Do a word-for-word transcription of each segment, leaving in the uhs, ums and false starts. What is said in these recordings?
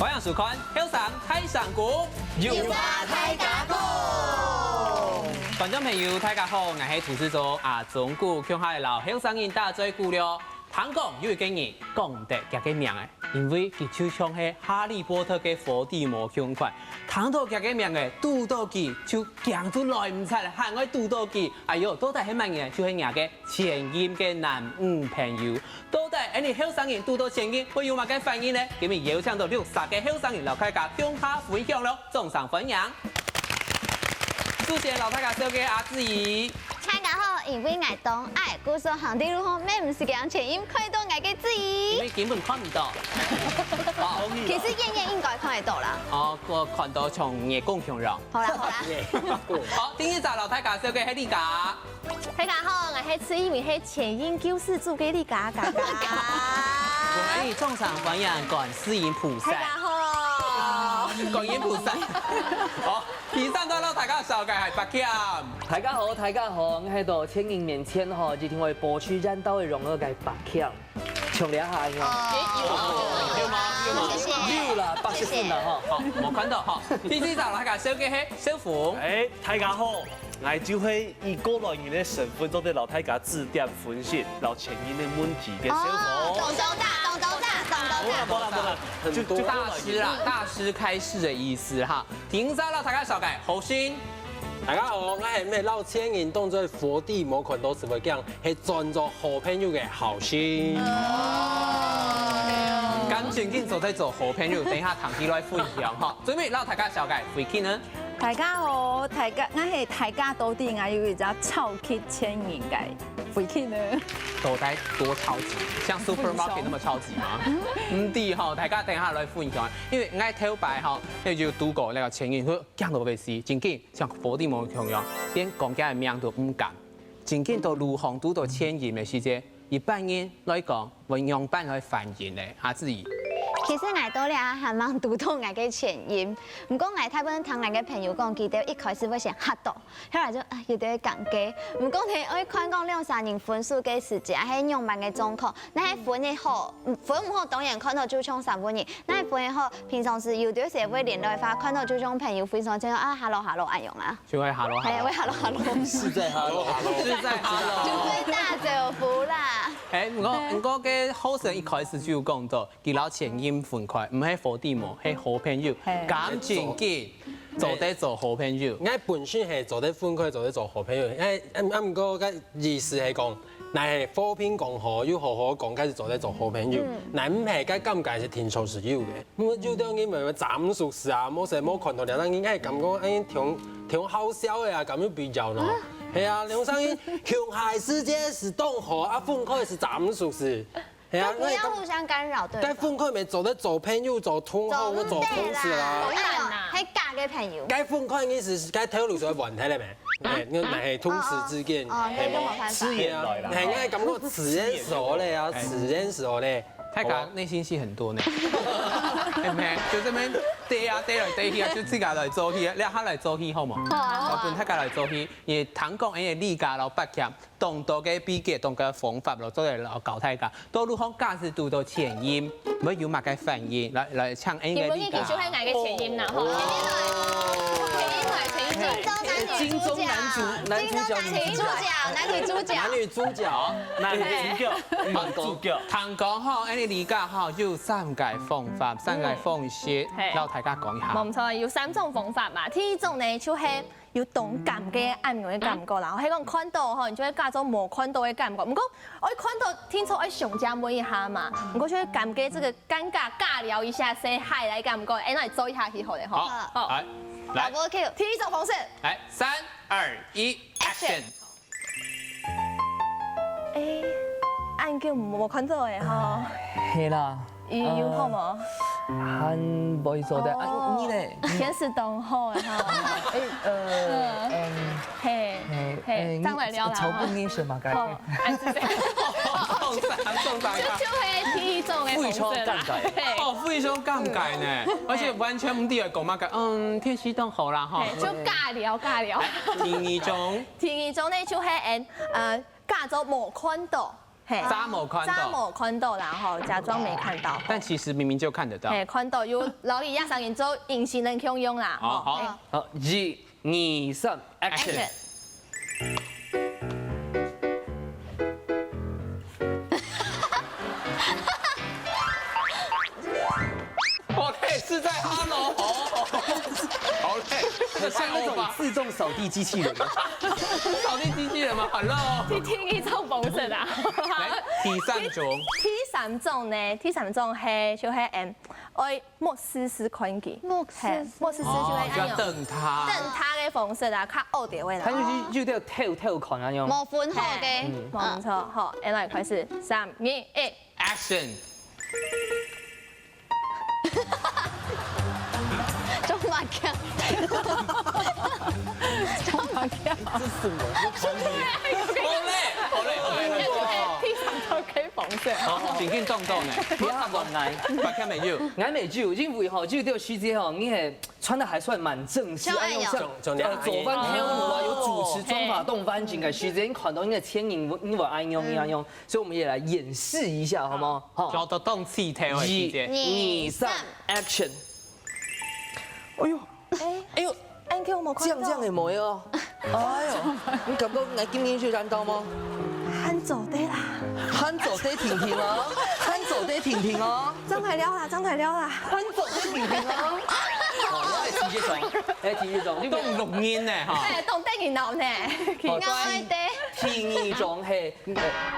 歡迎收看《後生大聲公》，有話大家講。觀眾朋友，大家好，𠊎係主持人阿忠哥，共下來摎後生人打嘴鼓了。聽講有一個人講毋得佢个名仔，因為佢就像係哈利波特个伏地魔共款，聽到佢个名仔，堵到佢就驚到來毋掣，還愛堵到佢。哎喲，到底係麼人呢？就係若个前任个男女朋友。到底𠊎俚後生人堵到前任會有麼个反應呢？今日邀請到六十個後生人摎大家共下分享囉，掌聲歡迎！首先摎大家紹介阿志怡。大家好，因為𠊎當矮，故所行在路項，乜毋使驚前任看到𠊎个志怡。因為根本看毋到。好，其實遠遠應該看得到啦。哦，𠊎看到像月光共樣。好啦好啦。好，第二隻摎大家紹介係麗佳。 大家好，𠊎係自以為係前任救世主个麗佳佳佳。我們以掌聲歡迎觀世音菩薩。大家好。觀音菩薩。好，第三隻摎大家紹介係柏謙。大家好，大家好，𠊎係到前任面前吼，一定會保持原道个榮耀个柏謙。像這下樣。有嗎？有嗎？謝謝。有啦，八十分啦吼。好，無看到哈。第四隻摎大家紹介係小鳳。哎，大家好，𠊎就係以過來人个身份做得摎大家指點分析，摎前任个問題个小鳳。咚咚铡，咚咚铡，咚咚铡。無啦無啦無啦，就就大師啦，大師開示的意思哈。第五隻摎大家紹介，侯鑫。大家好，𠊎係毋係摎前任當做伏地魔看到就會驚，係轉做好朋友个後生。感情緊做得做好朋友，等一下聽佢來分享哈。最尾摎大家紹介，慧君呢？大家好，大家，𠊎係大家都知，𠊎有一隻超級前任个慧君呢。到底多超級？像supermarket那麼超級嗎？毋知哈，大家等一下來分享，因為𠊎頭擺哈，就堵過該個前任，佢講到會死，真緊。 像伏地魔共樣，連講厥个名都毋敢。真緊到路項堵到前任个時節，一般人來講會仰般來反應呢？阿志怡。其實𠊎到這下還吂堵到𠊎个前任，毋過𠊎大部分聽𠊎个朋友講，佢兜一開始會先嚇到，後來就啊有兜尷尬。毋過呢，愛看講兩儕人分手个時節，還係仰般个狀況。若係分个好，分毋好當然看到就像三分人，若係分个好，平常時有兜時會聯絡个話，看到就像朋友非常親啊，hello hello恁樣啊。 就會hello hello，會hello hello，實在hello hello，實在hello，就會打招呼啦。哎，毋過毋過該後生一開始就有講到，佢摎前任分開，毋係伏地魔，係好朋友，感情緊，做得做好朋友。𠊎本身係做得分開，做得做好朋友，哎，啊毋過該意思係講，若係和平講和，又好好講，該係做得做好朋友，若毋係，該感覺係定著係有个。 有兜人會會暫時識啊，無識無看到兩儕人，哎，感覺哎，挺挺好笑个啊，感覺比較咯。係啊，兩儕人共下世界係當好啊，分開係暫時識。係啊，就不要互相干擾，對吧？該分開乜做得做朋友、做同學、做同事啦。係假个朋友。該分開个意思係該頭路就換忒了咩？哎，該乃係同事之間，哦，那就沒辦法。係啊，哎，該感覺自然熟了啊，自然熟了。 大家內心戲很多呢，係毋係？就這邊對啊，對來對去啊，就自家來做戲啊，你下來做戲好無？好，分大家來做戲，也聽講，因為你家老伯講，當多个祕訣，當多个方法咯，做得老教大家，到路項假使堵到前任，會有麼个反應？來來，請 N 个你家。你就係𠊎个前任啦，吼。前任來，前任來，前任來。金鐘男主男主角女主角。男女主角，男女主角。男女主角，男主角，聽講吼，恁樣你家吼有三个方法，三个方式，摎大家講一下。無錯，有三種方法嘛。第一種呢，就係有當感个恁樣个感覺啦，係講看到吼，你就會假做無看到个感覺。毋過，愛看到，定著愛想遮問一下嘛。毋過就會感覺這個 尷尬尬聊一下，say hi來感覺，哎，那你做一下去好了吼。好，來，來，我 Q。第一種方式，來，三二一，action！哎，恁久無看到誒吼，係啦，有有好無？還袂做得，啊，你咧？天時當好誒吼，哎，呃，嗯，嘿，嘿，正來尞啦。炒飯你食麼个？哦，哎，是這樣。送上送上就就會第一種的紅色啦。非常尷尬。嘿。哦，非常尷尬呢，而且完全毋知愛講麼个。嗯，天時當好啦哈。嘿，就尬聊尬聊。第二種，第二種呢，就係嗯呃，假做無看到。嘿，眨目看到眨目看到啦吼，假装没看到。但其实明明就看得到。嘿，看到有老李亚商人做隐形人共样啦。好，吼好，好，一、二、三，action。好累，是在哈喽，好累，这个像那种自动扫地机器人，扫地机器人吗？Hello，去听一种风声啊。来，第三种，第三种呢，第三种嘿，就嘿，嗯，愛目死死看佢，目死死嘿，目死死就会就要按照瞪他，瞪他的方式啊，看后底位啦。佢就就叫偷偷看啊，用。無分好个，没错，好，来开始，三、二、一。 action。中马强，中马强，这是什么？好累，好累，好累，好累。非常都可以防水。好，请进动动呢。不要乱来。白看没有？俺没救，因为吼，就这个时节吼，你还穿的还算蛮正式，就哎呦哎呦，像就就呃走翻跳舞啊，有主持中法动翻景的时间，看到你的牵引，你我哎呦哎呦，所以我们也来演示一下，好吗？好，就要动气头的时间。一、二、三，action！哎呦，哎，哎呦，安 Q 我们这样这样也没有。哎呦，你感觉来今天去燃刀吗？很走的啦，喊走得挺挺哦，喊走得挺挺哦，张台撩啦，张台撩啦。喊走得挺挺哦。哦，我也听这种，哎，听这种，你动录音呢哈。哎，懂得你脑呢。哦我的，第二种嘿，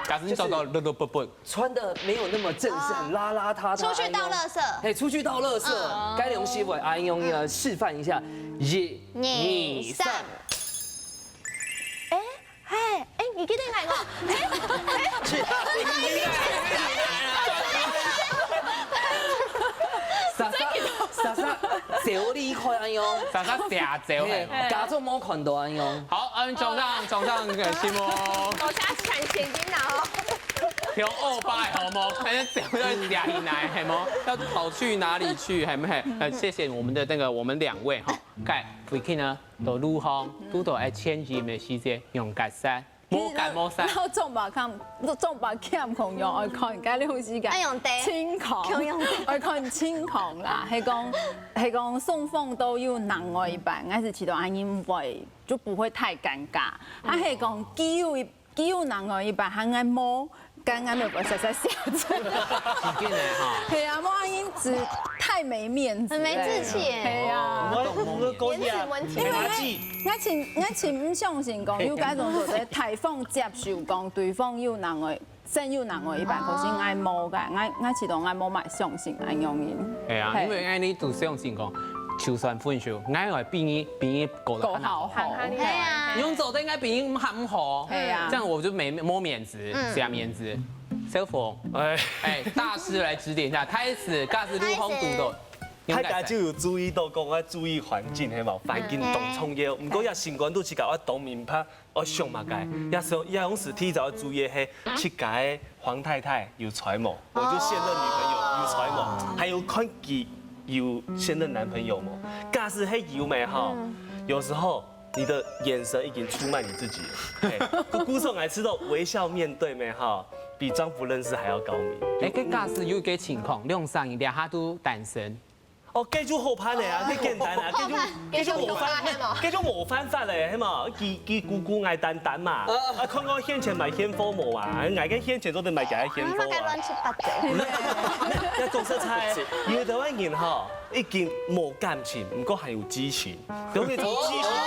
假使你找到乐乐不不，穿的没有那么正式，很邋邋遢遢。出去倒垃圾哎呦嘿，出去倒垃圾，该用洗碗，哎，用呃示范一下，一、二二、三三。哎，嘿，哎，你记得来哦。哎，莎莎，莎莎，走离开，哎呦，莎莎下走嘿嘿。，假装没看到，哎呦。好，嗯，掌声，掌声给西蒙。我下次看现金拿哦。有欧巴好吗？还是走到哪里来，好吗？要跑去哪里去，好没？呃，谢谢我们的那个我们两位哈。该回去呢，都路上，都都爱千几没时间用改善，莫改莫善。到中白看，中白看朋友，我看人家用时间，哎用得清空，用得我看清空啦，係讲，係讲送风都有另外一半，但是其他人会就不会太尴尬。他係讲，只有一，只有另外一半，还爱摸，刚刚没有小小小。几件呢哈？对啊，莫因子太没面子，很没志气耶对啊。我我个狗呀，面子问题没垃圾。我请我请唔相信讲，有该种做得大方接受讲对方有另外，真有另外一半，可是爱摸个，爱爱其中爱摸买相信爱用人。哎呀，嘿因为哎，你都相信讲，就算分手，我也比你比你过得够很好。好好，行行嘿啊，你用走的应该比你很好，对啊这样我就没没面子，嗯假面子。小凤，哎，哎，大师来指点一下，开始，开始路上堵的，大家就有注意到讲，我注意环境，系嘛，环境当重要。毋过也心肝肚自家我当明白，我想嘛个，也是也同时提早注意系自家个黄太太有在无，我就现任女朋友有在无，还有看佢有现任男朋友无。假使系有咩哈，有时候你的眼神已经出卖你自己了。嘿，故所来知道微笑面对咩哈，比装不认识还要高明。哎，跟假使有一个情况，两三年两下都单身，哦，这就好办个啊，这简单啊，这就这就模范，这就模范法个，系嘛？佢佢姑姑爱丹丹嘛，啊，看我现前买现货无啊，爱个现前做得买个现货啊那个乱。七八糟。要讲实在，有的人哈，已经无感情，毋过还有激情，都可以从激情当中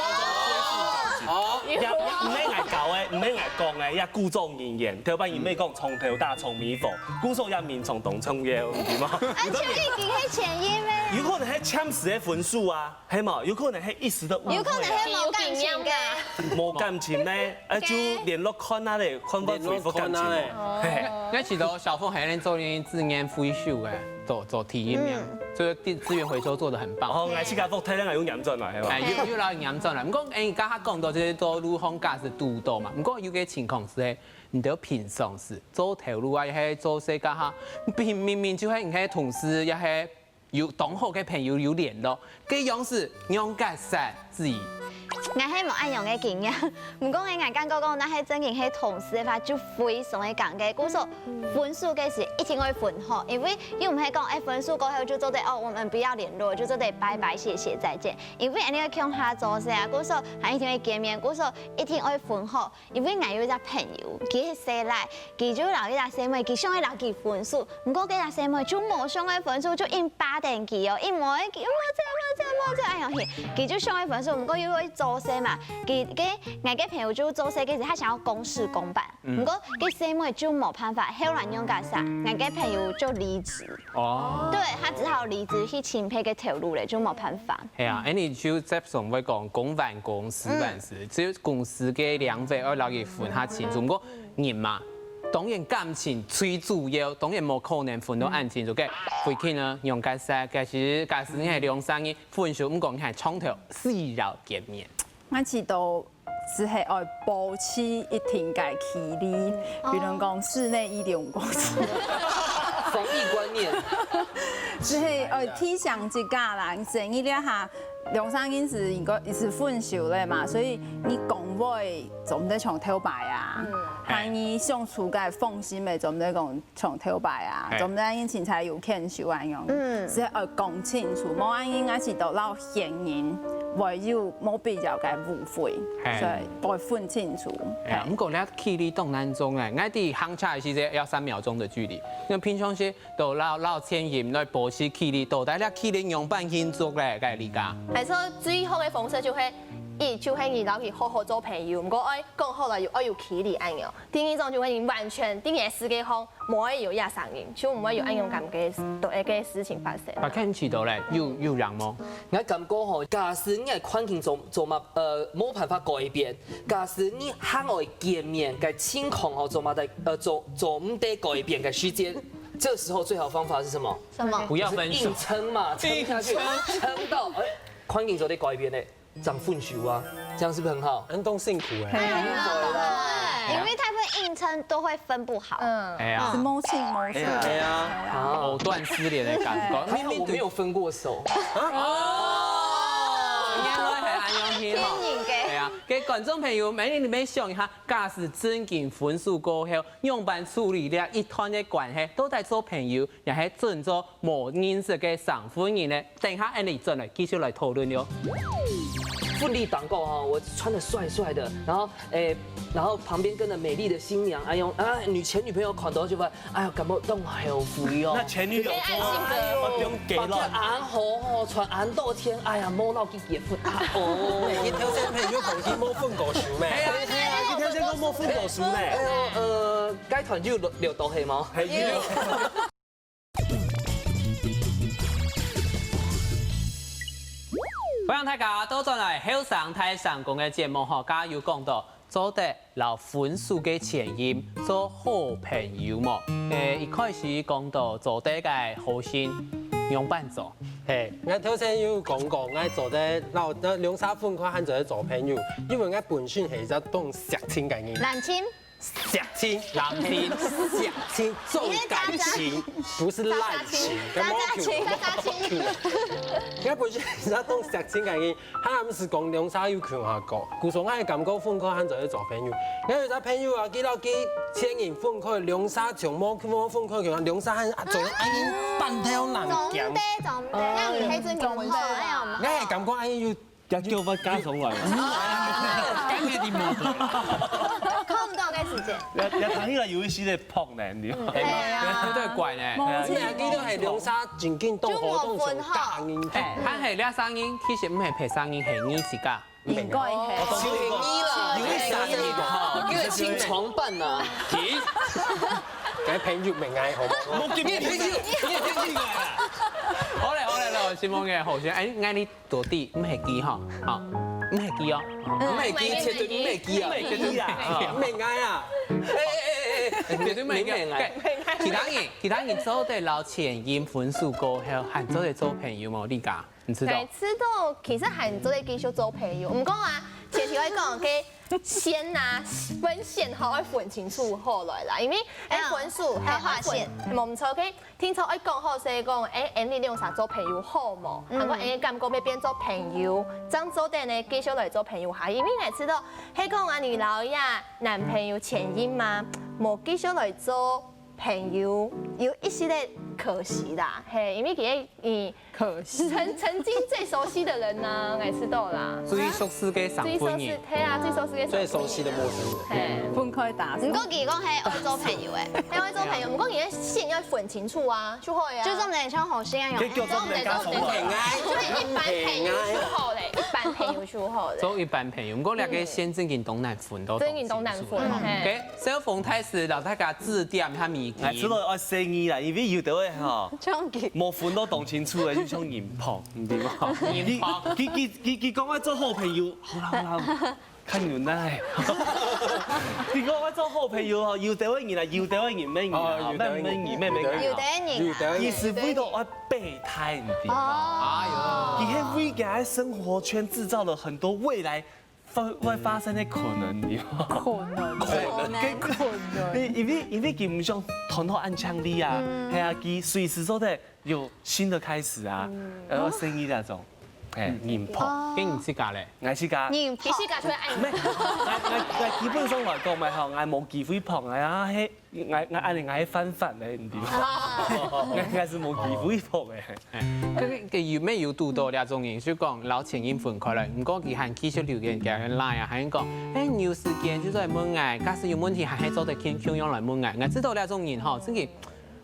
恢复感情。好，也也毋免爱搞个，毋免爱讲个，也故作人言，头摆人毋讲床头打床尾和，故所也眠床当重要，对吗？哎，就已经系前任咩？有可能系暂时个分手啊，系嘛？有可能系一时的误会啊。有可能系无感情个。无感情呢，哎，就联络看啊咧，看我回复感情联络看啊咧哦。嘿，那其实小凤还能做点资源回收哎，做做体验面，所以资资源回收做得很棒。哦，我自家福太太有严重了，系嘛？哎，又又来严重了。不过哎，你刚刚讲到这些都如何假使堵到嘛，不过有个情况是哎，你都平常时做头路啊，也系做事干哈，明明明就系你系同事，也系有同好个朋友有联络，这样是仰解释自己。𠊎係無恁樣个經驗，毋過呢，𠊎感覺講，若係正經係同事个話，就非常个尷尬。故所分手个時一定愛分好，因為又毋係講，哎，分手過後就做得哦，我們不要聯絡，就做得拜拜，謝謝，再見。因為恁樣共下做事啊，故所還一定會見面，故所一定愛分好。因為𠊎有一隻朋友，佢係細賴，佢就摎一隻細妹，佢想愛摎佢分手，毋過該隻細妹就無想愛分手，就硬巴等佢哦，硬無愛佢，無做，無做，無做，哎呀，佢就想愛分手，毋過又愛做事嘛，佢个𠊎个朋友就做事，其實他想要公事公辦，毋過該細妹就無辦法，後來仰結煞，𠊎个朋友就離職，哦，對，他只好離職去尋別个頭路了，就無辦法。係啊，恁樣就接上會講公辦公私辦事，只有公司个兩位愛摎佢分較清楚，毋過人嘛。 當然感情最主要，當然無可能分到恁清楚个。回去呢，用解釋，其實假使你係兩三日分手，毋過你還長頭四要見面。𠊎知道，只係愛保持一定个距離，比如講室內一點五公尺。防疫觀念。只係愛提醒自家啦，生意了哈，兩三年是應該一直分手了嘛，所以你講話做毋得像頭擺啊，還有你相處个放心个做毋得講 像頭擺啊，總之因情才有牽手恁樣，嗯，係愛講清楚，無恁樣𠊎知道摎現任會有無必要个誤會，所以愛分清楚。哎呀，毋過這距離當難掌哎，𠊎在行車个時節要三秒鐘的距離，因為平常時都摎摎前任來保持距離，到底這距離仰般慶祝咧？該你講，還說最好个方式就係，一就係你摎佢好好做朋友，毋過愛講好了又愛有距離恁樣。 第二種就係你完全在你个世界項無愛有一個聲音，就毋會有恁樣感覺个个事情發生。啊，看起到咧，有有人無？𠊎感覺吼，假使你个環境做做嘛，呃，無辦法改變，假使你還愛見面个情況吼，做嘛得，呃，做做毋得改變个時間，這時候最好方法是什麼？什麼？不要分手。硬撐嘛，撐下去，硬撐。撐到，哎，環境做得改變咧。 正分手啊，這樣是不是很好？恁當辛苦哎。因為大部分硬撐都會分不好。嗯，哎呀，係無情無義。哎呀，藕斷絲連的感覺。還好我沒有分過手。哦，原來還恁樣去吼。騙人个。哎呀，給觀眾朋友，美玲你們想一下，假使正經分手過後，仰般處理這一段的關係，到底做朋友，也係準做 無認識个生份人呢？等下俺等轉來繼續來討論喲。婚禮當中哈，我穿得帥帥的，然後誒，然後旁邊跟著美麗的新娘，哎呦啊，女前女朋友看到就會，哎呀，感覺當後悔哦。那前女友就說，哎呦，我不用給了。把這恁好哦，穿恁多天，哎呀，無摎佢結婚啊，哦。你頭先朋友講佢無分過手咩？哎呀，哎呀，你頭先講無分過手咩？哎呦，呃，該團就留留到係嗎？係。 歡迎大家倒轉來後生大聲公个節目吼，頭先有講到做得摎分手个前任做好朋友無？誒，一開始講到做得个好心仰般做？嘿，𠊎頭先有講過，𠊎做得摎兩儕分開還做得做朋友，因為𠊎本身係一隻當惜情个人。冷清。 惜情，冷情，惜情重感情，不是濫情，跟毛球。應該不是，你知道當惜情个人，他毋係講兩儕有共下過，故所𠊎感覺分開還做得做朋友。𠊎有隻朋友啊，佢摎佢前任分開，兩儕從無無分開，兩儕還做得恁樣半條人行。總得總得，那你可以尊重我，哎呀，𠊎係感覺恁樣有 要叫我加重來。感覺你無。看毋到个時間。要要談起來有一些个破難的。哎呀，對，怪呢。無，哎呀，你都係兩儕正經當好當上家人。哎，還係兩儕人，其實毋係別儕人，係你自家。應該係。就係你啦，有一儕人吼，因為清床伴吶。該朋友毋愛好無？你朋友，你朋友啊。好咧，好咧，好，承蒙个，好，先，哎，𠊎你 到底毋係佢吼，吼，毋係佢哦。毋係佢，絕對毋係佢啊。毋係佢啊。毋係𠊎啊。哎哎哎哎哎，絕對毋係佢。其他人，其他人做得摎前任分手過後，還做得做朋友無？你講，你知道？哎，知道，其實還做得繼續做朋友。毋過啊，前提愛講，OK，線啊，分線吼，愛分清楚好來啦，因為哎，分手，哎，劃線，無錯，OK。聽說愛講好勢講，哎，恁樣兩儕做朋友好無？嗯。還過恁樣感覺要變做朋友，這樣做得呢，繼續來做朋友哈。因為𠊎知道，係講啊，你摎這男朋友前任嘛，無繼續來做朋友，有一息仔可惜啦，嘿，因為其實你可惜。曾曾經最熟悉的人呢，𠊎知道啦。最熟悉个三分人。最熟悉，係啊，最熟悉个三分人。最熟悉的陌生人。嘿。分開打。毋過佢講係愛做朋友誒。係愛做朋友，毋過你个線要分清楚啊，就好啊。就做毋得像好心啊，結局做毋得加重來。就係一般朋友就好咧，一般朋友就好咧。做一般朋友，毋過兩个線正經當難分，都真經當難分，嘿。OK，小鳳大師摎大家指點一下迷津。哎，這个愛細義啦，因為有的位吼，像佢。無分到當清楚的，就像人婆，你知無？人婆。佢佢佢佢佢講愛做好朋友，好啦好啦，看有耐。佢講愛做好朋友吼，有的位人啊，有的位人咩人啊，哦，有的位人，咩咩人，咩咩人。有的人啊。有的人。佢是為到愛備胎，你知無？哦。哎喲。佢係為佢个生活圈製造了很多未來發會發生的可能，你知無？可能。可能。可能。因因為因為佢毋想談到恁強烈啊，嗯。係啊，佢隨時做得 有新的開始啊，嗯。然後生意那種，哎，嗯。人婆。哦。該你自家咧？𠊎自家。你自家就會愛人。無，𠊎𠊎𠊎基本上來講嘛吼，𠊎無機會碰，哎呀，嘿，𠊎𠊎恁樣𠊎會犯法咧，你知無？哦。𠊎𠊎係無機會碰誒。哎，該該有無有堵到這種人，就講摎前任分開來，毋過佢還繼續留言，佢還來啊，還講，哎，你有時間就來問𠊎，假使有問題還係做得共共樣來問𠊎。𠊎知道這種人吼，真个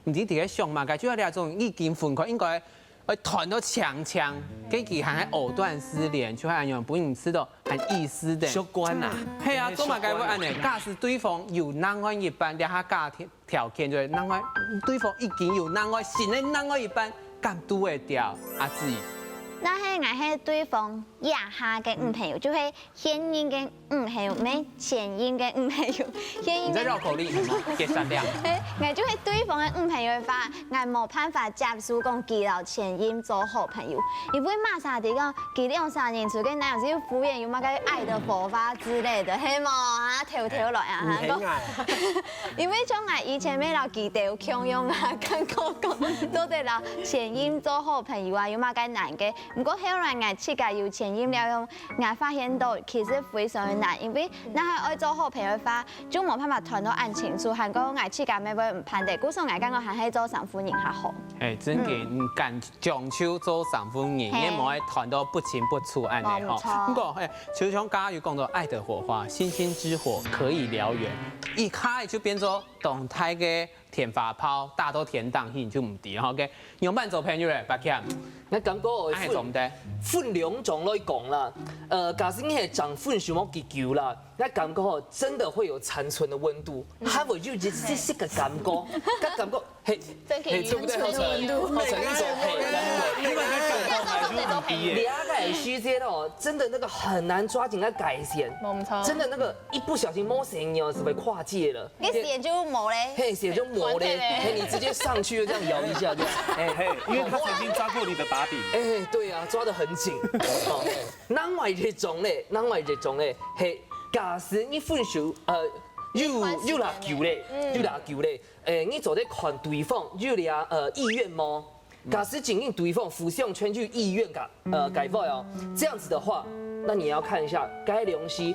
毋知在該想麼个，就係這種已經分開，應該愛談到強強，該佢還係藕斷絲連，就係恁樣，分人知道還意思的。習慣啊。係啊，做麼个會恁樣？假使對方有另外一半，這下假條條件就係另外，對方已經有另外新的另外一半，敢堵會牢，阿志。若係𠊎係對方這下个女朋友，就係 現任个女朋友，毋係前任个女朋友，現任个。你在繞口令是嗎？給刪掉。哎，𠊎就係對方个女朋友个話，𠊎無辦法接受講佢摎前任做好朋友，因為麼儕知講佢兩儕人出去哪有就敷衍，有麼个愛的火花之類的，係無啊？偷偷來啊，哈，講。因為像𠊎以前也摎佢兜共樣啊，感覺講做得摎前任做好朋友啊，有麼个難个。毋過後來𠊎自家有前任了後， 𠊎發現到其實非常个難，因為若係愛做好朋友个話，就無辦法談到恁清楚，還過𠊎自家也會毋盼得，故所𠊎感覺還係做丈夫人較好。哎，真个，嗯。嗯，敢將就做丈夫人，嘿。也無愛談到不清不楚恁樣吼。無錯。毋過，哎，就像剛剛有講到愛的火花，星星之火可以燎原，一下就變做當大个 天花炮，打到天頂去，你就毋知吼，OK？仰般做朋友咧，柏強？𠊎感覺哦，愛做毋得。分，分兩種來講啦。呃，假使你係正分手無幾久啦，𠊎感覺哦，真的會有殘存的溫度，嗯。還會有一絲絲个感覺，該感覺，嘿，真可以嘿，對不對？有殘存的溫度。哦，曾經說，嘿，你們在感受還是無比耶？你啊，該時節哦，真的那個很難抓緊个界線，沒錯。真的那個一不小心，無細義哦，就會跨界了。 該線就無咧。嘿，線就無咧，嘿，嘿，你直接上去就這樣搖一下，對吧？哎，嘿，因為他曾經抓過你的把柄。哎，對啊，抓得很緊。哦，另外一種咧，另外一種咧，嘿，假使你分手，呃，又，又偌久咧，嗯。又偌久咧，哎，你做得看對方有這，呃，意願無？ 假使真正對方互相全有意願个，呃，改變哦，這樣子的話，那你要看一下該兩儕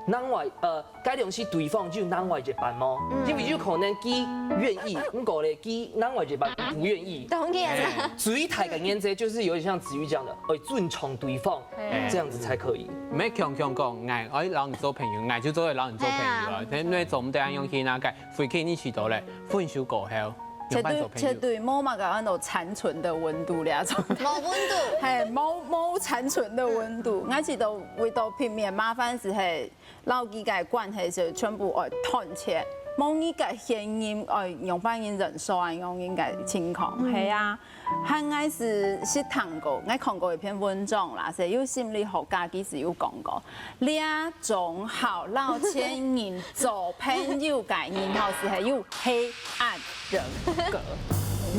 另外，呃，該兩儕對方有另外一半無？嗯。因為有可能佢願意，毋過咧，佢另外一半不願意。當然啦。哎，最大个原則就是有點像子瑜講的，哎，尊重對方，哎。這樣子才可以。毋係強強講，𠊎愛摎你做朋友，𠊎就做得摎你做朋友啊。哎呀。但係做毋得恁樣去那個，回去你試著咧，分手過後。 絕對，絕對無麼个安到殘存的溫度這種。無溫度。嘿，無，無殘存的溫度。嗯。𠊎試著為著避免麻煩，係摎佢个關係就全部愛斷絕，無你个現任愛仰般形忍受啊，仰般形个情況，嗯。係啊。還𠊎係識聽過，𠊎看過一篇文章啦，係有心理學家其實有講過， 這種好摎前任做朋友个人吼，係有黑暗人格。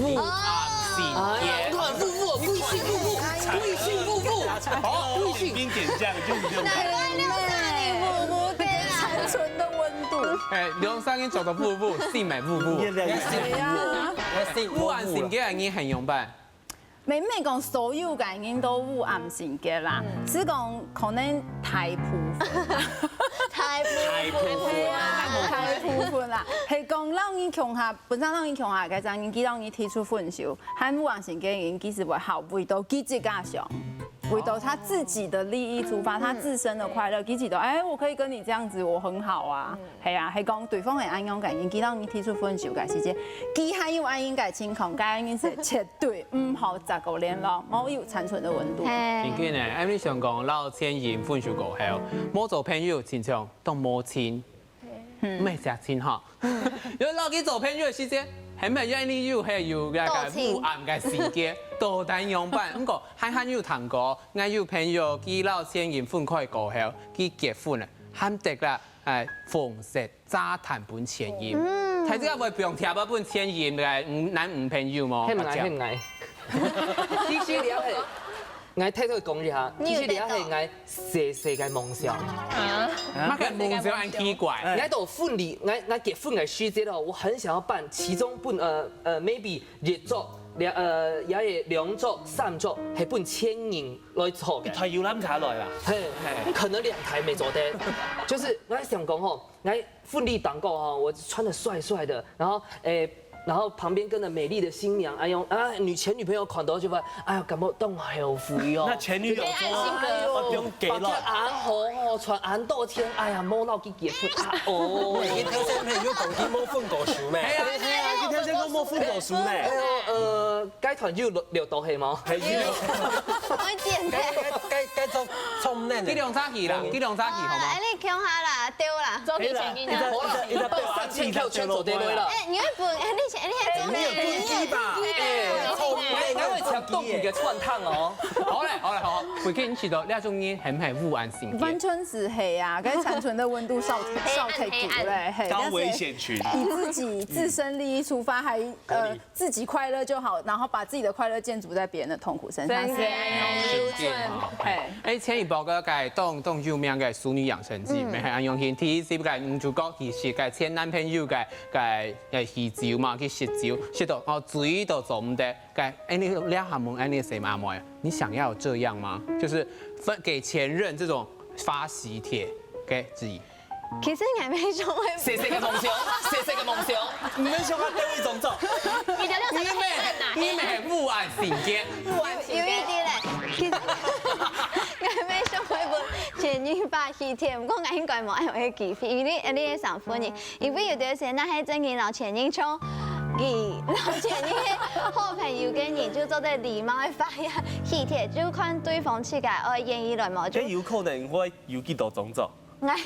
烏暗信仰。哎呀，你看，負負，貴姓負負，貴姓負負，好，貴姓。兵點將，用用。難怪你有三年負負的。純的溫度。哎，兩儕人著到烏烏，心也烏烏。越來越烏烏。哎呀，烏暗性格个人係仰般？ 毋係講所有个人都烏暗性格啦，只講可能大部分。大部分。大部分啊，大部分啦。係講摎你共下，本身摎你共下个，這樣人，佢摎你提出分手，還烏暗性格个人，其實會好，為到佢自家想，為到他自己的利益出發，他自身的快樂，佢覺得，哎，我可以跟你這樣子，我很好啊。 係啊，係講對方係恁樣个人，佢摎你提出分手个時節，佢還有恁樣个情況，該人係絕對毋好再過聯絡，無有單純的溫度。係。真緊呢，恁樣想講，摎前任分手過後，無做朋友，親像當無親，毋係相親哈。因為摎佢做朋友个時節，係毋係因為有係有該个烏暗个性格，到底仰般？毋過還還有聽過，𠊎有朋友佢摎前任分開過後，佢結婚了，還得啦，哎，紅色 炸彈分前任。嗯。大家會放貼啊分前任个男女朋友無？係毋係？係毋係？其實了係，𠊎偷偷講一下，其實了係𠊎細細个夢想。啊？麼个夢想恁奇怪？𠊎到婚禮，𠊎𠊎結婚个時節哦，我很想要辦其中不呃呃 maybe 一桌兩呃也係兩桌三桌係分前任來坐个。一台遊覽車來啦。係，可能兩台無坐得，就是𠊎想講吼， 來婚禮當中哈，我穿得帥帥的，然後誒，然後旁邊跟著美麗的新娘，哎喲啊，女前女朋友看到就會，哎呀，感覺當後悔哦。那前女友說，哎，哎，哎，哎，哎，哎，哎，哎，哎，恁好哦，穿恁多天，哎呀，無摎佢結婚啊，哦。你頭先毋係有講佢無分過手咩？係啊，係啊，你頭先講無分過手咩？哎喲，呃，該團就留留到係無？還有，我剪的。該該該該種衝嫩的。佢兩隻去啦，佢兩隻去好無？哎，你共下啦，對啦。 做佢前任啊。一隻一隻一隻三千塊錢做得來啦。哎，你會分，哎，你錢，你還做你有分機吧？哎，哎，哎，哎，哎，哎，哎，會搶動你个串燙哦。好嘞，好嘞，好。我跟你講，這種人很很烏暗性格。完全係係啊，跟單純的溫度少少太久嘞，係，高危險群。但是以自己自身利益出發，還呃自己快樂就好，然後把自己的快樂建築在別人的痛苦身上，真的。是恁樣。真好。嘿。哎，前一擺个該當當有名个《淑女養成記》，嗯。乜係恁樣形。第一集个女主角其實个前男朋友个个个酗酒嘛，去食酒，食到哦醉到做毋得。个，哎，你這下問，哎，你細阿妹，你想要這樣嗎？就是分給前任這種發喜帖，OK，質疑。 其實𠊎乜想會，細細个夢想，細細个夢想。你們想要得一種走。你的料你們你們烏暗性格。有一點嘞，其實𠊎乜想會分前任發喜帖，毋過𠊎應該無恁樣个機會，因為你你个身份呢，因為有段時間，若係正經摎前任像，佢摎前任个好朋友个人，就做得禮貌个發一下喜帖，就看對方自家愛願意來無，就。這有可能會有幾多種走。 𠊎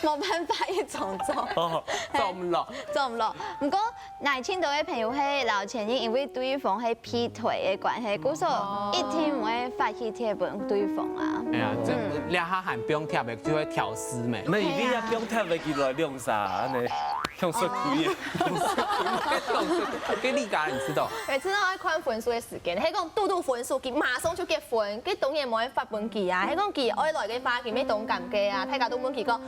無辦法一種做。哦，做毋落。做毋落。毋過，𠊎盡多个朋友係摎前任，因為對方係劈腿个關係，故所一定毋會發喜帖分對方啊。哎呀，這這下還放帖个，就會挑事咩？毋係，你也放帖个，佢來兩儕，恁樣，像說鬼个。該你家你知道？每次都愛看分手个時間，係講堵堵分手，佢馬上就結婚，該當然無愛發分佢啊。係講佢愛來个話， 佢乜當尷尬啊，大家都問佢講，啊，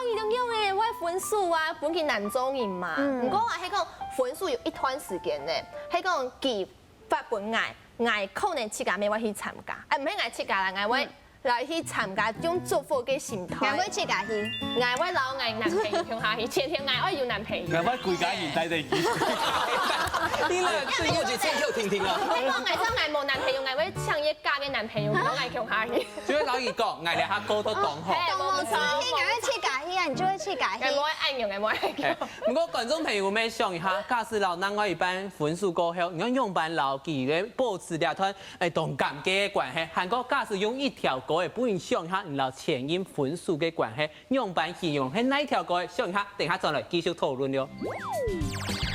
你仰仔會分手啊，分佢難做人嘛。嗯。毋過啊，係講分手有一段時間呢，係講佢發分𠊎，𠊎可能自家乜會去參加，哎，毋係𠊎自家啦，𠊎會來去參加，用祝福个心態。𠊎會自家去。𠊎會摎𠊎男朋友共下去，前提𠊎愛有男朋友。𠊎會歸家人帶等去。你來，你有去請求聽聽啊。係講𠊎講𠊎無男朋友，𠊎會請一假个男朋友，摎𠊎共下去。 就會摎佢講，𠊎這下過到當好。哎，當好，所以𠊎會自家去啊，你就會自家去。哎，無愛恁樣，哎，無愛恁樣。哎，毋過觀眾朋友，你想一下，假使摎另外一半分手過後，你愛仰般摎佢个保持這段，哎，當尷尬个關係？還過假使用一條歌，哎，分你想一下，你摎前任分手个關係，仰般形容？係哪一條歌？想一下，等下轉來繼續討論了。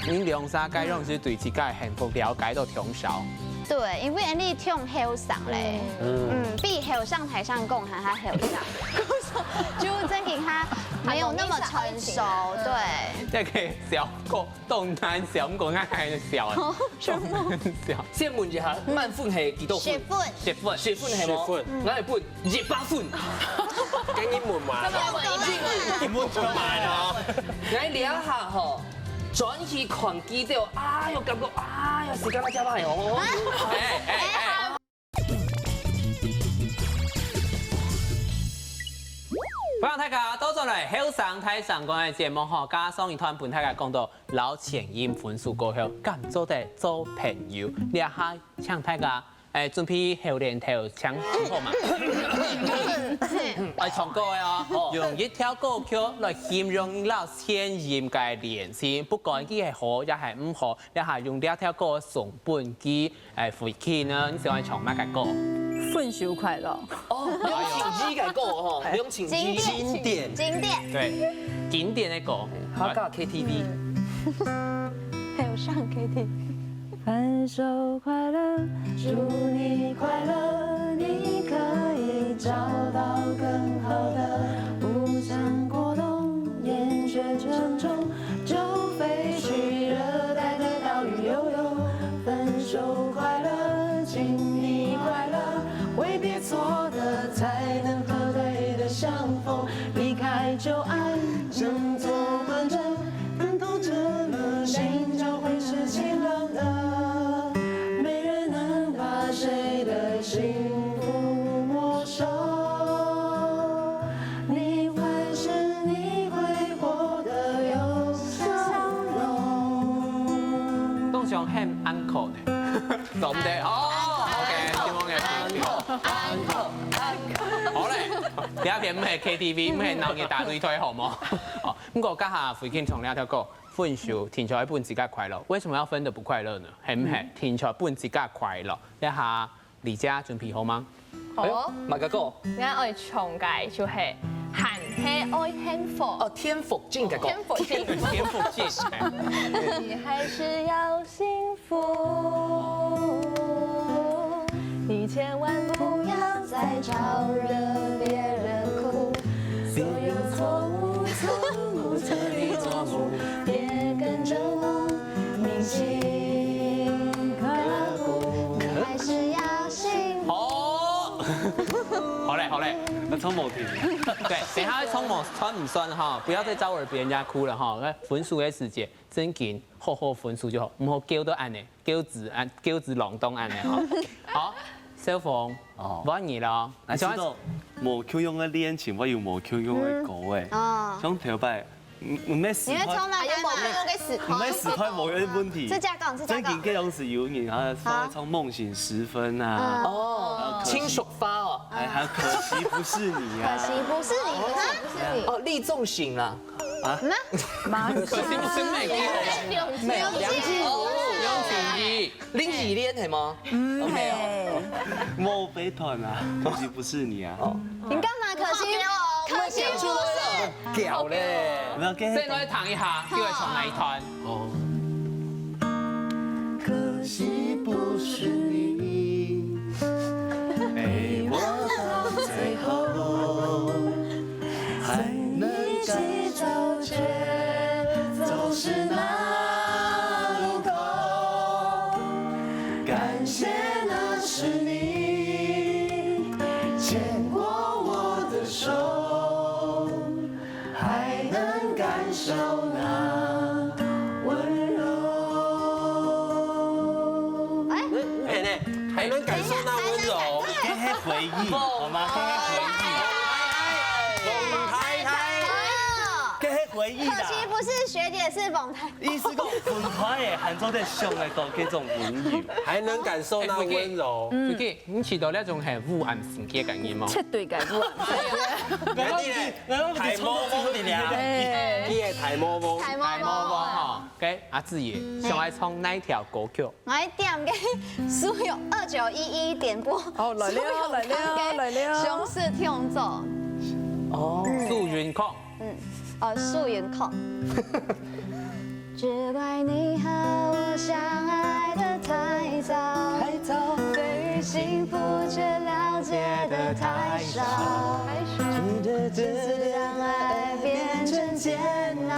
恁樣兩儕个人係對自家个幸福了解到當少。 對，因為𠊎等當後生咧，嗯，比後生大聲講還較後生，就正經還沒有那麼成熟，對。這個小狗當難笑，毋過𠊎還笑啊。哦，什麼？笑。先問一下，滿分係幾多分？十分。十分。十分係無？十分。𠊎會分一百分。跟英文嘛，英文就買了。來，這下吼，轉去看機票，哎喲，感覺，哎喲，時間到這擺哦。哎哎哎！歡迎大家倒轉來後生大聲公个節目吼，加上一段分大家講到老前任分手過後，敢做得做朋友？這下請大家 哎，準備好了，頭請好嘛？哎，唱歌个哦，用一條歌曲來形容老前任个戀情，不管佢係好也係毋好，這下用這條歌送分佢，哎，回去呢，你喜歡唱麼个歌？分手快樂。哦，梁靜茹个歌吼，梁靜茹。經典。經典。對，經典个歌。好，搞K T V。還有上K T V。 分手快樂，祝你快樂，你可以找到更好的。不想过冬，厌倦沉重，就飞去热带的岛屿游泳。分手快乐，请你快乐，挥别错的，才能和对的相逢。离开旧爱，振作本真， 當想喊uncle呢，懂得哦。OK，聽我个。好嘞，這片毋係K T V，毋係鬧熱大擂台，好無？哦，毋過這下回去唱這條歌，分手，定著愛分自家快樂。為什麼要分得不快樂呢？係毋係？定著分自家快樂。這下 李佳準備好嗎？好哦。哎喲，麼个歌？𠊎愛唱个就係還係愛幸福。哦，田馥甄个歌。田馥甄。田馥甄。你還是要幸福。你千萬不要再招惹別人哭。所有錯誤，錯誤，錯誤，錯誤，別跟著我。 你心刻骨，你還是要幸福。好，好嘞，好嘞。那唱無停。對，等一下唱無，唱毋算哈，不要再招惹別人家哭了哈。那分手个時節，正經好好分手就好，毋好噭到恁呢，噭仔恁，噭仔浪蕩恁呢哈。好，小鳳，哦。換你了。來，你想要知道無共樣个戀情，會有無共樣个歌欸。哦。像頭擺 毋，毋係時代，你會唱哪个嘛？毋係時代無个問題。自家講，自家講。正經个樣式有人啊，好。唱夢醒時分啊。嗯。哦，還有可惜，親屬花哦。哎，還有可惜不是你啊。可惜不是你，可惜不是你。哦，李宗盛啊。啊？嗯？可惜不是你。沒有，梁靜茹。哦，梁靜茹。 林憶蓮係無？毋係。無飛團啊，可惜不是你啊。哦。你幹嘛可惜？可惜不是。噭咧。沒有，跟先來聽一下，叫佢唱哪一段？哦。可惜不是你，陪我到最後。 還能一起走，卻走失那路口。感謝那是你牽過我的手，還能感受那溫柔。哎，係呢，還能感受那溫柔。這係回憶，好嗎？這係回憶。鳳太太，這係回憶啦。可惜不是學姐，是鳳太太。意思講，分開欸，還做得想得到這種溫柔。還能感受那溫柔。哎，Vicky，你試著這種很烏暗性格个人無？絕對个烏暗性格。你呢？大魔王你呢？哎。你也大魔王。大魔王。大魔王哈。OK，阿志也，想愛唱哪一條歌曲？ 𠊎點个蘇永，二九一一點播。哦，來了，來了，來了。蘇永康个《相思痛》。哦。蘇永康。嗯，哦，蘇永康。只怪你和我相愛得太早，太早。對於幸福卻了解得太少，太少。只是讓愛變成煎熬。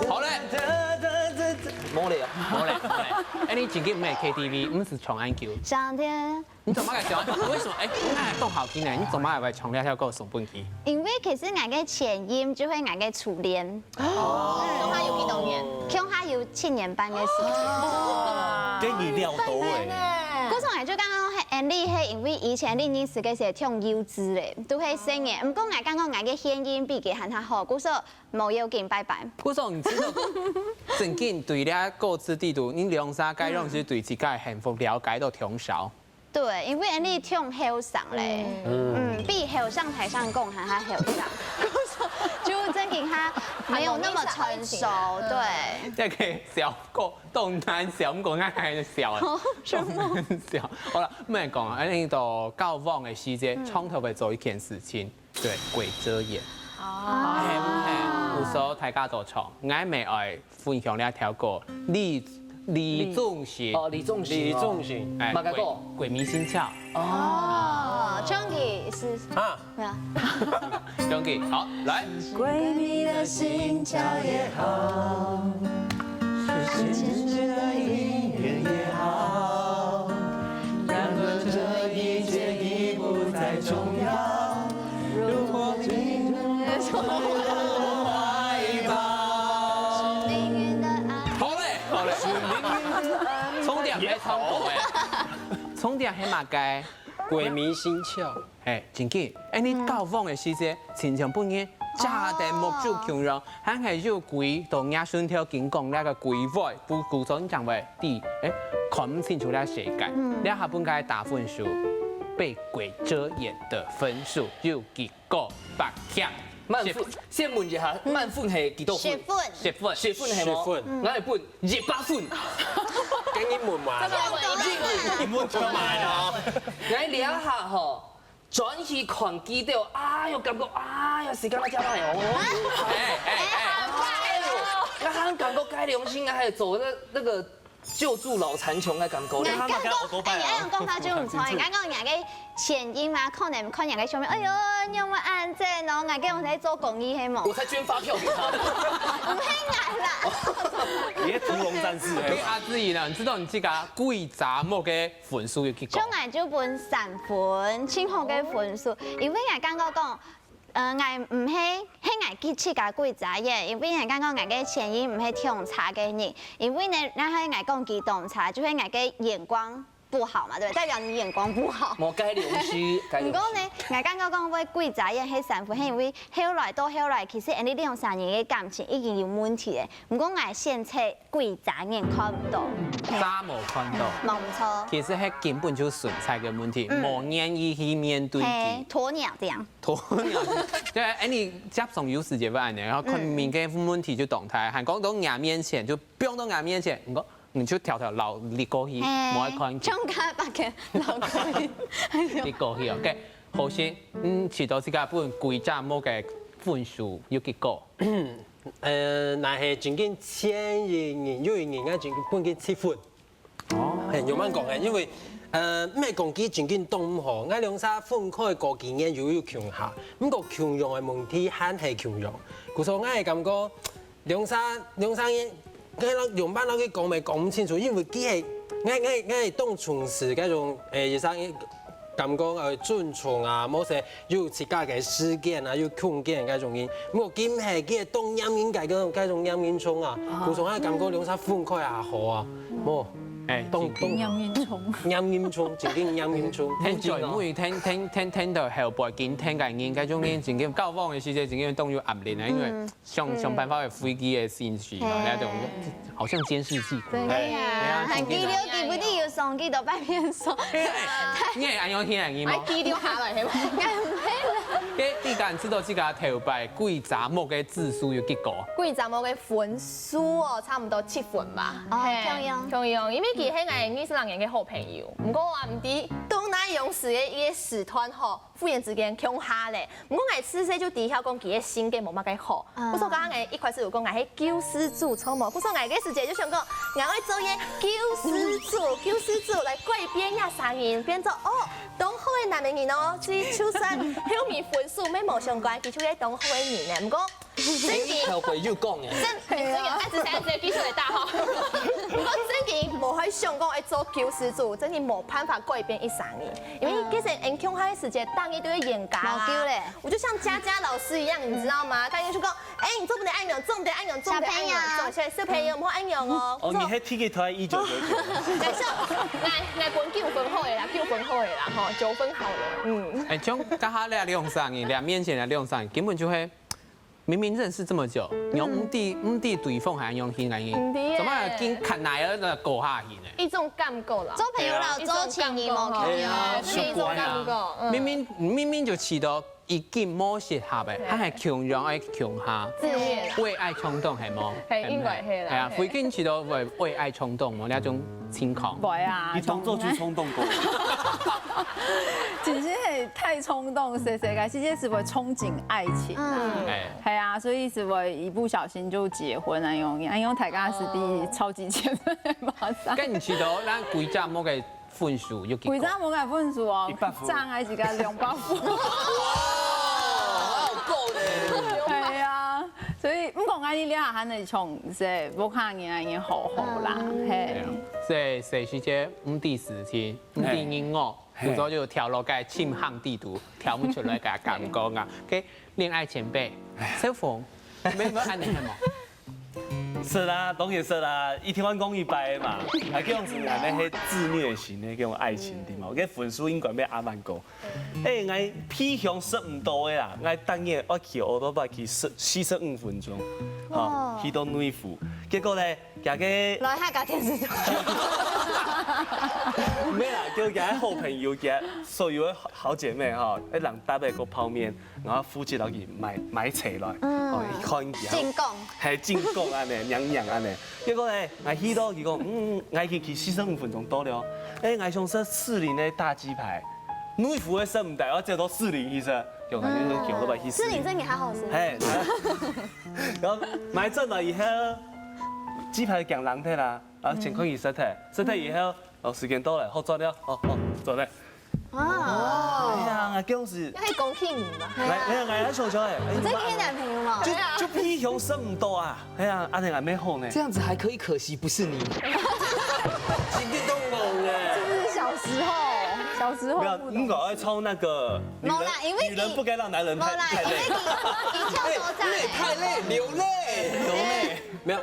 好嘞，無咧，無咧，無咧。哎，你正經毋係K T V，毋係唱恁久。上天。你做麼个唱？為什麼？哎，那都好聽呢，你做麼个會唱這條歌送分佢？因為其實𠊎个前任就係𠊎个初戀，哦，共下有幾多年？共下有七年半个時間。跟你聊到哎。故所𠊎就剛剛很安利，係因為以前你認識个時候忒幼稚咧，都係細人。毋過𠊎感覺𠊎个現任比佢還較好，故所 無要緊，拜拜。故所你知道，正經對這歌詞裡肚，你兩儕該樣係對自家个幸福了解到忒少。對，因為你忒後生咧，嗯，比後生台上講還較後生，故所就正經他沒有那麼成熟，對。這個小狗當難笑，毋過𠊎還笑啊，什麼？笑。好了，毋係講啊，哎，你到交往个時節，長透會做一件事情。 對，鬼遮眼。哦。係，係，有時候大家都唱，𠊎乜愛分享這條歌，李，李宗盛。哦，李宗盛哦。李宗盛。哎，麼个歌？鬼，鬼迷心竅。哦，唱起是，啊。對啊。唱起，好，來。鬼迷了心窍也好，是现实的音乐也好，当作这一切已不再重要。如果你能拥抱我怀抱。好嘞，好嘞。重點係，重點係麼个？鬼迷心竅。 哎，正經，哎，你交往个時節，親像本人遮等目珠共樣，還係有鬼到若身頭緊講這个鬼話，不故所正會知，哎，看毋清楚這世界。這下分佢打分數，被鬼遮眼的分數有幾高？八點。滿分，先問一下，滿分係幾多分？十分。十分。十分係無？十分。𠊎會分一百分。跟你問嘛。真的嗎？你問出來了。來，這下吼， 轉去看佢兜，哎喲，感覺，哎喲，時間到遮來哦。哎，哎，哎。哎喲，𠊎還感覺該良心啊，還有走那，那個救助老殘窮的感覺。𠊎感覺，哎，恁樣講法就毋著。𠊎講𠊎个前任嘛，可能看𠊎个相片，哎喲，你有沒有恁樣哦？𠊎叫𠊎在做公益，係無？我才捐發票給他。毋係𠊎啦。你在屠龍戰士哎。對阿志怡呢，你知道你這個鬼遮目个 分數有幾高？像𠊎就分三分，盡好个分數。因為𠊎感覺講，呃，𠊎毋係，係𠊎自家鬼遮眼，因為𠊎感覺𠊎个前任毋係忒差个人，因為呢，若係𠊎講佢當差，就係𠊎个眼光不好嘛，對不對？代表你眼光不好。無該良心，該良心。毋過呢，𠊎感覺講會鬼遮眼係三分，係因為後來到後來，其實𠊎兩儕人个感情已經有問題了。毋過𠊎選擇 鬼遮眼看毋到。遮目看到。無錯。其實係根本就存在个問題，嗯。無願意去面對佢。係，鴕鳥這樣。鴕鳥。對啊，哎，你接上有時節會恁樣，然後看明个問題就動態，還講到𠊎面前，就放到𠊎面前，你講，你就偷偷溜離過去，係。無愛看佢。像該把个溜過去。哎喲。離過去，OK。好先，嗯，試著自家分鬼遮目个分數有幾高？ 呃，若係正經前一任又一任，𠊎正經分佢七分。哦。係，仰般講呢？因為，呃，毋係講佢正經當毋好，𠊎兩儕分開過幾年又有共下，毋過共樣个問題還係共樣。故所𠊎感覺兩儕，兩儕人，𠊎摎，仰般摎佢講乜講毋清楚，因為佢係，𠊎，𠊎，𠊎當重視該種，誒，一儕 感覺，呃，尊重啊，無說有自家个時間啊，有空間該種人。毋過今係佢當嚴人个該種，該種嚴人重啊，故所𠊎感覺兩儕分開也好啊，無，哎，當，當，嚴人重。嚴人重，正經嚴人重。聽嘴尾，聽，聽，聽，聽到後背，緊聽个人，該種人正經交往个時節，正經當有壓力啊，因為 想，想辦法會飛機个信息嘛，係。該種好像監視器。對呀，哎呀，還記得佢不定有送幾多擺便所。哎，你會恁樣聽你嗎？還記得下來，係嗎？該，你敢知道這個頭擺鬼遮目个指數有幾高？鬼遮目个分數哦，差不多七分吧。哦，係，共樣。共樣，因為佢係𠊎二十六年个好朋友，毋過啊，毋知到哪樣時个一個時段吼， 忽然之間共下咧。毋過𠊎自細就知曉講佢个性格無麼个好。嗯。故所講𠊎一開始有講𠊎係救世主，著無？故所𠊎个時節就想講，𠊎愛做一個救世主，救世主來改變這儕人，變做，哦，當好个男仔人哦，所以就算後面分手乜無相關，佢就係當好个人呢。毋過真个，後背有講誒。真，真个，啊，只是按這技術會打吼。毋過真个無會想講愛做救世主，真个無辦法改變一生人。因為其實𠊎共下个時節，逐日都會冤家啊。無救咧。我就像佳佳老師一樣，你知道嗎？大家就講，哎，你做毋得恁樣，做毋得恁樣，做毋得恁樣，小朋友。做，小朋友莫恁樣哦。哦，你還提起他一九九九。但是，來，來，分九分好个啦，九分好个啦，吼，九分好了，嗯。哎，像剛剛那兩三个，兩面前的兩三个，根本就會 明明認識這麼久，你又毋知，毋知對方還恁樣形恁樣，毋知耶。怎麼還緊牽來个過下去呢？一種感覺啦。做朋友啦，做情侶無共樣。對啊，這是一種感覺，嗯。明明，明明就知道已經無適合个，對。還係共樣愛共下。自戀。為愛衝動係無？係，應該係啦，哎呀，係。最近知道為，為愛衝動無？那種情況。會啊，你當作就衝動過。 其實係太衝動，細細个時節係會憧憬愛情啊。嗯。哎。係啊，所以係會一不小心就結婚啊，用，啊，用大家係第超級前輩馬上。該你知道，咱歸隻目个分數有幾高？歸隻目个分數哦，一百分。正个係个兩百分。哇，好高呢。係啊，所以毋過𠊎這下還係從這屋下人啊，已經好好啦，嗯。係。對啊，所以，所以時節毋知時機，毋知人哦。 嘿。有時候就跳落該深坑底肚，跳毋出來个感覺啊。OK，戀愛前輩，小鳳，沒，沒恁樣係無？係啦，當然係啦，一定愛講一擺嘛。啊，這種係恁樣係自虐型个這種愛情，對嘛？該分數應該愛恁樣高。哎，𠊎皮箱食毋到个啦，𠊎逐日愛騎奧多拜騎四，四十五分鐘，吼，去到內湖。結果呢， 這個來客家電視台。沒啦，就佢个好朋友，佢所有个好姐妹吼，一人搭一個泡麵，然後負責落去買，買菜來，嗯。哦，一看佢啊，精工。係，精工恁樣，娘娘恁樣。結果呢，𠊎去到佢講，嗯，𠊎已經騎四十五分鐘到了，哎，𠊎想食士林个大雞排，內湖个食毋得，我走到士林去食，結果𠊎就叫老闆去士林。士林真的好好吃。係，然後買轉來以後，雞排強冷忒啦。 啊，錢看佢食忒，食忒以後，哦，時間到了，好，轉了，哦，哦，轉了。哦。哎呀，𠊎當時，該係恭喜你嘛。來，沒有，𠊎還想想哎，哎，你這个男朋友嘛。就，就皮箱食毋到啊，哎呀，恁樣還蠻好呢。這樣子還可以，可惜不是你。今天都懵哎。是不是小時候？小時候不懂事。沒有，應該要唱那個女人，沒啦，因為你，女人不該讓男人太，沒啦，太累。因為你，你就都在。哎，累，太累，流淚。流淚。沒有，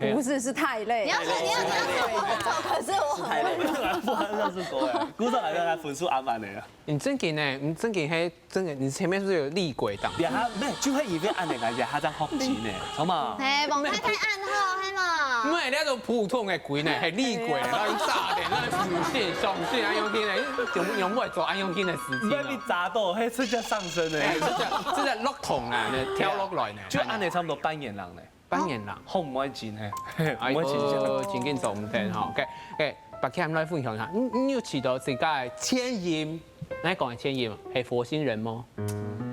哎， 不是，是太累。你要說，你要，你要說我很丑，可是我很溫柔。不然就是高啊，鼓掌來讓他分數恁滿的啊。你正經呢？你正經係正經，你前面是不是有厲鬼擋？呀，沒有，就會因為恁樣啊，呀，他這樣好奇呢，好嗎？哎，王太太暗號，係嗎？毋係，你那種普通的鬼呢，係厲鬼，然後炸點，那種屬性、屬性啊，用天呢，用用不會做，啊，用天的時間啊。你被砸到，嘿，這叫上身呢。哎，這叫，這叫落桶啊，跳落來呢。就恁樣差不多半年了呢。 半年啦。好毋愛錢嘿，哎，毋愛錢。真緊做毋得吼。OK，OK，白Kim來分享一下，你，你有試到自家个前任，哪講个前任啊？係火星人無？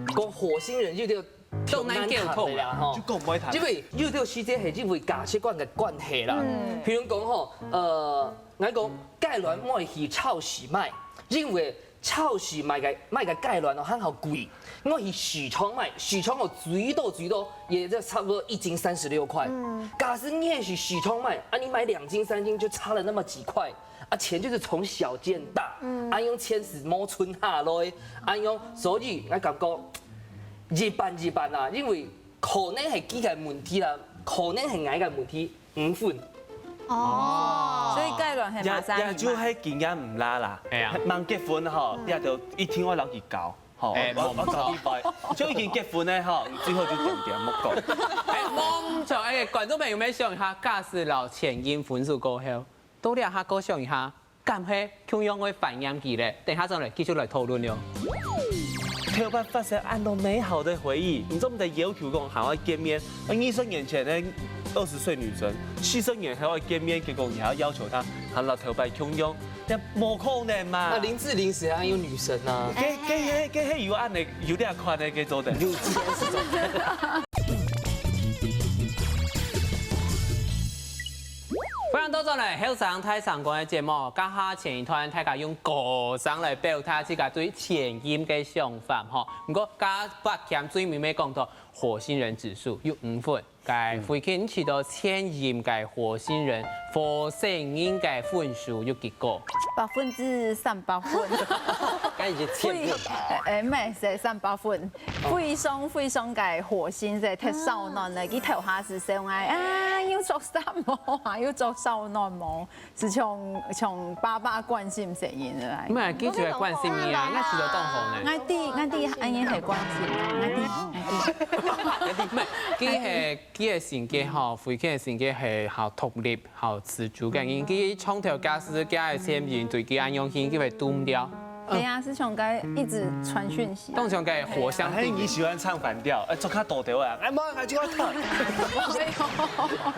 講火星人有點，都難溝通啦吼。就講毋愛談。因為有段時間係因為價值觀个關係啦。嗯。譬如講吼，呃，𠊎講，雞卵毋愛去超市買，因為 超市買个，買个雞卵哦，還好貴。𠊎去市場買，市場哦，最多最多也就差不多一斤三十六塊。嗯。假使你係去市場買，啊，你買兩斤三斤就差了那麼幾塊，啊，錢就是從小見大，嗯。啊，用錢係無存下來，啊，用，所以𠊎感覺一半一半啦，因為可能係佢个問題啦，可能係𠊎个問題， 五分。哦。所以雞卵係也，馬上也就係經驗毋罅啦。哎呀。吂結婚吼，嗯。也就一定愛摎佢搞，吼，哎，我，我，我搞一擺，就已經結婚了吼，最後就點點莫搞。哎，無錯，哎，觀眾朋友們想一下，假使摎前任分手過後，到這下過想一下， 敢係共樣會懷念佢咧？等下轉來繼續來討論了。頭擺發生恁多美好的回憶，你做毋得要求講還愛見面。啊，二十年前的二十歲女生，四十年後愛見面，結果你還要要求她，還摎頭擺共樣，這無可能嘛。那林志玲誰還有女神啊？該，該，該，該有恁樣，有這款的，該做得。有這種。歡迎到轉來後生大聲公个節目，這下前一段大家用歌聲來表達自家對前任个想法吼。毋過，頭先最尾尾講到火星人指數有五分，該慧君試著前任个火星人，火星人个分數有幾高？百分之三百分。該已經欠分吧？哎，毋係，係三百分。非常非常个火星，係忒燒暖了。佢頭下係想愛啊，又著衫無啊，又著燒暖無。 係像，像爸爸關心細人个。毋係，佢就係關心你啊，𠊎試著當好呢。𠊎知，𠊎知，恁樣係關心，𠊎知，𠊎知。毋係，佢係，佢个性格吼，慧君个性格係好獨立、好自主个人。佢從頭假使佢个前任對佢恁樣，佢會擋毋了。對啊，係像該一直傳訊息。當像該火星，哎，你喜歡唱反調，哎，做較多調啊，哎，無，𠊎就愛唱。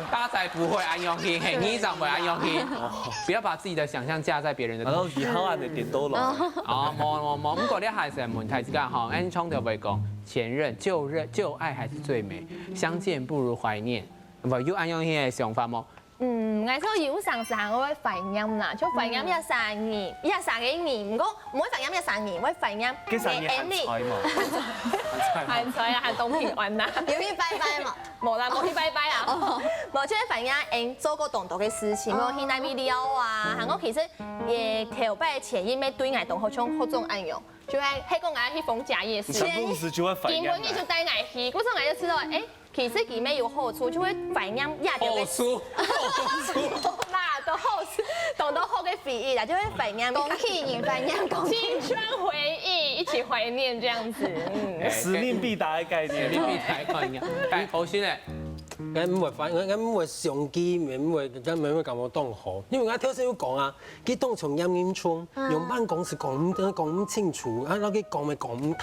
大家不會恁樣，嘿，你怎會恁樣？不要把自己的想象架在別人的頭上。然後以後啊，你點多了。哦，無無無，毋過你還係問題這個哈，俺從頭會講，前任、舊任、舊愛還是最美，相見不如懷念，毋有恁樣个想法無？ 嗯，𠊎就有常常會懷念啦，就懷念一儕人，一儕个人，毋過毋會懷念一儕人，會懷念該儕人還在無？還在啊，還當平安吶。有去拜拜無？無啦，無去拜拜啊。無，就會懷念𠊎做過當多个事情，無去哪位尞啊，還過其實也頭擺前一面對𠊎當好，像好種恁樣，就係，係講𠊎去逢甲夜市，全部事就會懷念。今晡日就帶𠊎去，故所𠊎就知道，哎， 其實佢乜有好處，就會懷念這條个好處，好處。啦，都好處，當多好个回憶啦，就會懷念。講起你懷念講青春回憶，一起懷念這樣子。嗯，使命必達的概念。使命必達的概念。哎，侯鑫呢？𠊎毋會懷，𠊎，𠊎毋會想佢，毋會，毋會，毋會感覺當好，因為𠊎頭先有講啊， 佢當像嚴嚴重，嗯。用辦公室講毋，講毋清楚，啊，然後佢講乜講毋通。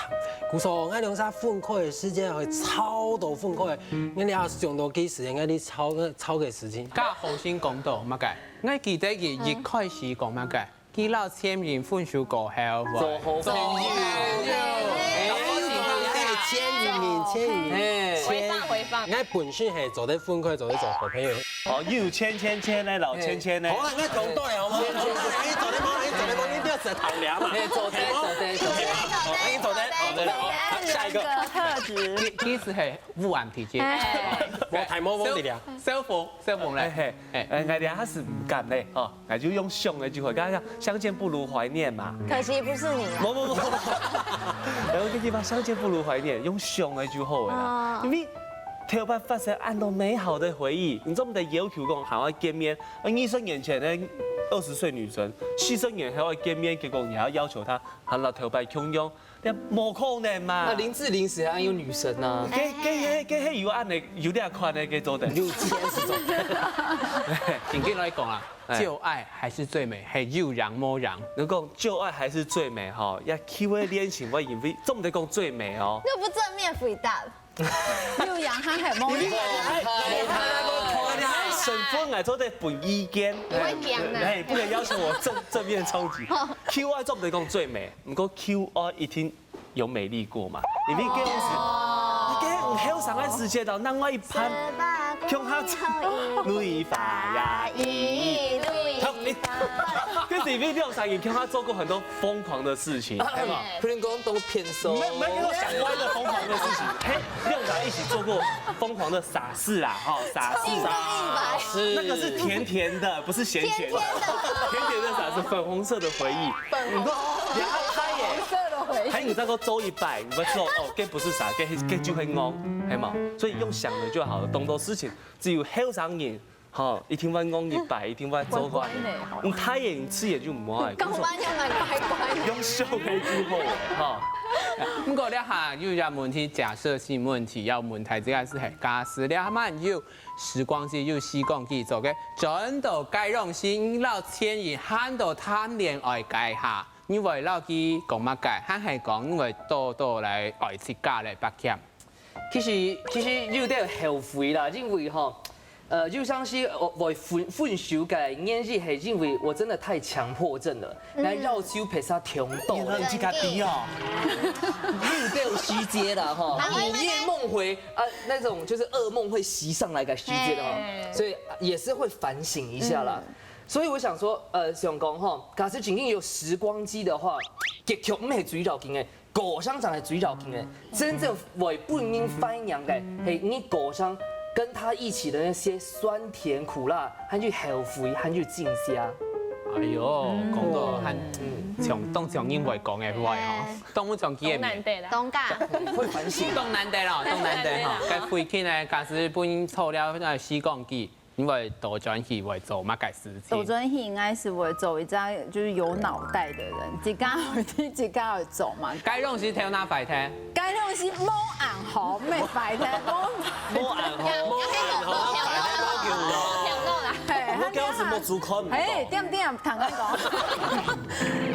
故所，𠊎兩儕分開个時間會吵到分開，𠊎這想到幾時，𠊎這吵，吵个事情。頭先講到麼个？𠊎記得佢一開始講麼个？佢摎前任分手過後，做好朋友。做好朋友。哎，前任，前任。哎。回放，回放。𠊎本身係做得分開，做得做好朋友。 哦，又有前前前个，摎前前个。好啦，𠊎講對好無？講對，哎，做得無？哎，做得無？你不要再談了嘛。哎，做得，做得，做得。好，哎，做得，好，做得，好，下一個。這個特質。其，其實係烏暗地接。哎。我太無問題了。小鳳，小鳳來。哎，嘿，哎。哎，𠊎這下係毋敢咧，哦，𠊎就用想个就好，剛剛講相見不如懷念嘛。可惜不是你啊。無，無，無，無。然後這地方相見不如懷念，用想个就好个啦。哦。因為 頭擺發生恁多美好的回憶，你做毋得要求講還愛見面。啊，二十年前个二十歲女生，四十年後愛見面，結果你還要要求她還摎頭擺共樣，這無可能嘛。那林志玲誰還有女神啊？該，該，該，該有恁呢，有這款个，該做得。有這樣子做得。正經來講啊，哎。舊愛還是最美，係有影無影。你講舊愛還是最美吼，也機會戀情，𠊎認為做毋得講最美哦。那不正面回答。 有影還係無影？你還，你還，你還，你還，身份來做得分意見。你會講啊。哎，不能要求我正，正面衝擊。舊愛做毋得講最美，毋過舊愛一定有美麗過嘛。因為該時，該後生个時節到另外一半，共下淚花呀，一蕊。好，你，該是因為兩儕人共下做過很多瘋狂的事情，對吧？不能講都偏瘦。沒，沒有想過一個瘋狂的事情。嘿，兩儕一起做過瘋狂的傻事啦，哈，傻事。傻事。那個是甜甜的，不是鹹鹹的。甜甜的。甜甜的傻事，粉紅色的回憶。粉紅色。你要拍耶。粉紅色的回憶。還有那個周一白，你們說哦，這不是傻，這，這就會戇，係嘛？所以用想的就好了，當多事情只有後生人 吼，一定會戇一擺，一定會做過。乖乖呢，吼。嗯，大人自然就毋愛。講完又蠻乖乖的。用想个就好，吼。毋過這下有一個問題，假設性問題，愛問大家个係，假使這下有時光機，有時光機做个，轉到該當時，摎前任還在談戀愛該下，你會摎佢講麼个？還係講你會多多來愛自家來發現？ 其實，其實有點後悔啦，因為吼，呃，就像是呃，我分分手个原因，是因为我真的太强迫症了，那要求陪他停动了，原来你自家知哦。又都有时间了哈，午夜梦回啊，那种就是噩梦会袭上来个时间哈，所以也是会反省一下啦。所以我想说，呃，想讲哈，假设今天有时光机的话，结局毋係最要紧个， 過程正係最要紧个，真正會分人懷念个，係你過程跟他一起的那些酸甜苦辣，還有後悔，還有驚嚇。哎喲，講到還像當像人會講个話吼，當有像佢个名，難得啦。當假。會反省。當難得咯，當難得吼。該回去呢，假使分人坐了呃時光機，你會倒轉去會做麼个事情？倒轉去應該是會做一隻就是有腦袋的人，自家會知自家會做嘛。該攏是頭腦壞忒。該攏是無恁好，毋係壞忒，無。無恁好，無恁好，擺忒無救咯。嘿，我叫什麼主考毋嘿，到。點點，坦白講，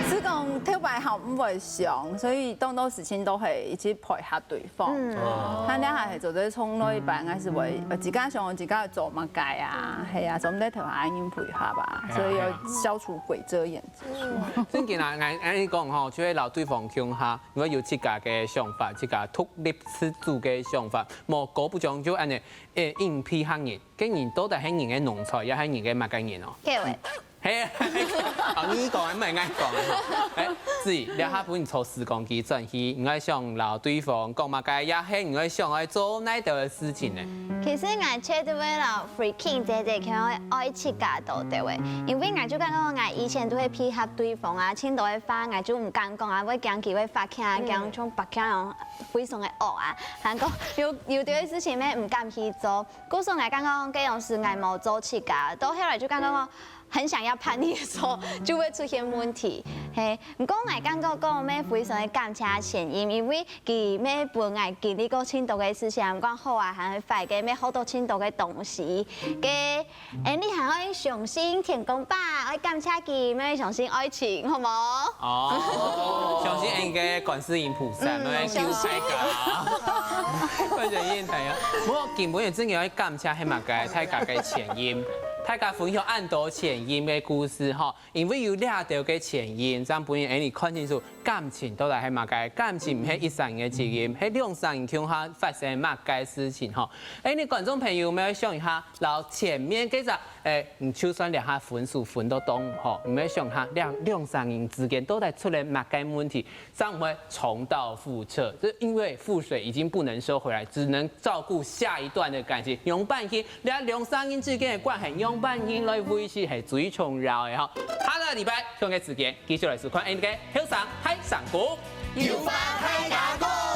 是講頭擺好毋會想，所以當多事情都係一直配合對方。哦他那還係做得從來一般，還是會呃自家想自家做麼个啊，係啊，做毋得頭下人配合吧，所以要消除鬼遮眼之術。正經啊，𠊎𠊎講吼，就係摎對方共下，如果有自家个想法，自家獨立自主个想法，無搞不將就恁呢，誒，硬配合人，該人到底係人个奴才，也係人个麼个人哦？各位，嘿，哦，你講，毋係𠊎講个吼。誒，子怡，這下分你坐時光機轉去，你愛想摎對方講麼个，也係你愛想愛做哪兜个事情呢？其實𠊎絕對會摎Free King姐姐佢愛愛自家到底位，因為𠊎就感覺𠊎以前都會配合對方啊，盡多个話𠊎就毋敢講啊，會驚佢會發譴啊，驚像發譴樣非常个惡啊，還過有有兜个事情咩毋敢去做，故所𠊎感覺該樣時𠊎無做自家，到後來就感覺講。 很想要叛逆的時候，就會出現問題。嘿，毋過𠊎感覺講，乜非常个感謝前任，因為佢乜分𠊎經歷過盡多个事情，毋管好啊，還係壞个，乜學到盡多个東西。該，誒，你還愛相信天公吧，愛感謝佢，乜愛相信愛情，好無？哦，相信𠊎个觀世音菩薩，來救大家。觀世音大家，不過根本也真个愛感謝係麼个，大家个前任。 大家分享恁多前任个故事吼，因為有這兜个前任，正分𠊎俚看清楚感情到底係麼个。感情毋係一儕人个責任，係兩儕人共下發生麼个事情吼。誒，你觀眾朋友，你愛想一下，摎前面該隻，誒，你就算這下分手分到當好，你愛想一下，兩兩儕人之間到底出了麼个問題， 正毋會重蹈覆轍。這因為覆水已經不能收回來，只能照顧下一段的感情。仰般去，這兩儕人之間个關係，仰般去來維持係最重要个吼。下個禮拜同个時間，繼續來收看𠊎俚个後生大聲公。有話大家講。